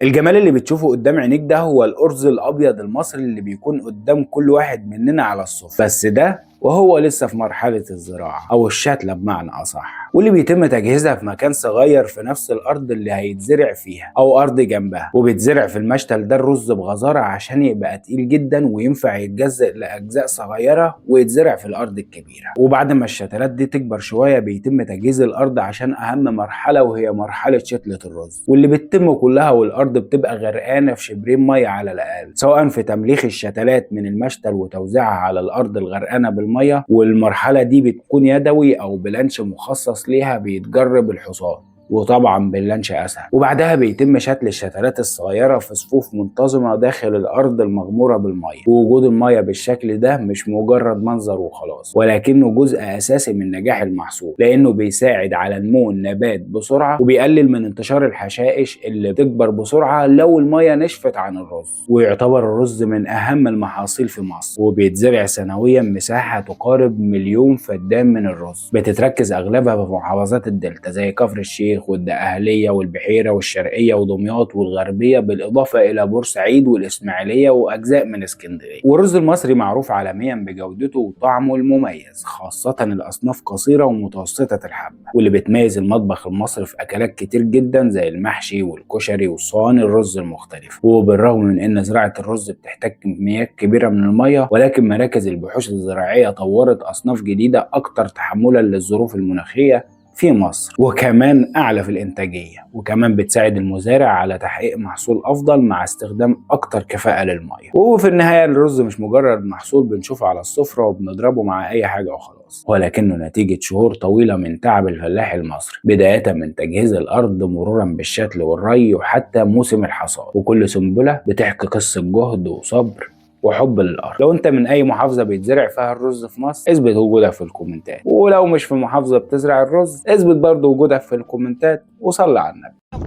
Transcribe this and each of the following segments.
الجمال اللي بتشوفه قدام عينيك ده هو الأرز الأبيض المصري اللي بيكون قدام كل واحد مننا على السفرة، بس ده وهو لسه في مرحلة الزراعة أو الشتلة بمعنى أصح، واللي بيتم تجهيزها في مكان صغير في نفس الأرض اللي هيتزرع فيها أو أرض جنبها. وبيتزرع في المشتل ده الرز بغزارة عشان يبقى تقيل جدا وينفع يتجزأ لأجزاء صغيرة ويتزرع في الأرض الكبيرة. وبعد ما الشتلات دي تكبر شوية بيتم تجهيز الأرض عشان أهم مرحلة، وهي مرحلة شتلة الرز، واللي بتتم كلها والأرض بتبقى غرقانة في شبرين مية على الأقل، سواء في تمليخ الشتلات من المشتل وتوزيعها على الأرض الغرقانة بالمية. والمرحلة دي بتكون يدوي أو بلانش مخصص ليها بيتجرب الحصان، وطبعا باللانش اسهل. وبعدها بيتم شتل الشتلات الصغيرة في صفوف منتظمة داخل الارض المغموره بالمية. ووجود المية بالشكل ده مش مجرد منظر وخلاص، ولكنه جزء اساسي من نجاح المحصول، لانه بيساعد على نمو النبات بسرعة وبيقلل من انتشار الحشائش اللي بتكبر بسرعة لو المية نشفت عن الرز. ويعتبر الرز من اهم المحاصيل في مصر، وبيتزرع سنويا مساحة تقارب 1,000,000 فدان من الرز، بتتركز اغلبها في محافظات الدلتا زي كفر الشيخ والدقهلية والبحيرة والشرقية ودمياط والغربية، بالإضافة إلى بورسعيد والإسماعيلية وأجزاء من اسكندرية. والرز المصري معروف عالميا بجودته وطعمه المميز، خاصة الأصناف قصيرة ومتوسطة الحبة، واللي بتميز المطبخ المصري في أكلات كتير جدا زي المحشي والكشري وصواني الرز المختلفة. وبالرغم من أن زراعة الرز بتحتاج كميات كبيرة من المية، ولكن مراكز البحوث الزراعية طورت أصناف جديدة أكتر تحملا للظروف المناخية في مصر، وكمان أعلى في الإنتاجية، وكمان بتساعد المزارع على تحقيق محصول أفضل مع استخدام أكتر كفاءة للمية. وفي النهاية الرز مش مجرد محصول بنشوفه على السفرة وبنضربه مع أي حاجة وخلاص، ولكنه نتيجة شهور طويلة من تعب الفلاح المصري، بداية من تجهيز الأرض مرورا بالشتل والري وحتى موسم الحصاد. وكل سنبلة بتحكي قصة جهد وصبر وحب للارض. لو انت من اي محافظة بيتزرع فيها الرز في مصر اثبت وجودك في الكومنتات، ولو مش في محافظة بتزرع الرز اثبت برضو وجودك في الكومنتات، وصلي على النبي.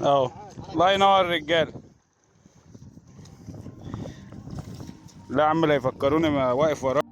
اهو الله ينور الرجالة. لا يا عم لا يفكروني ما واقف وراه.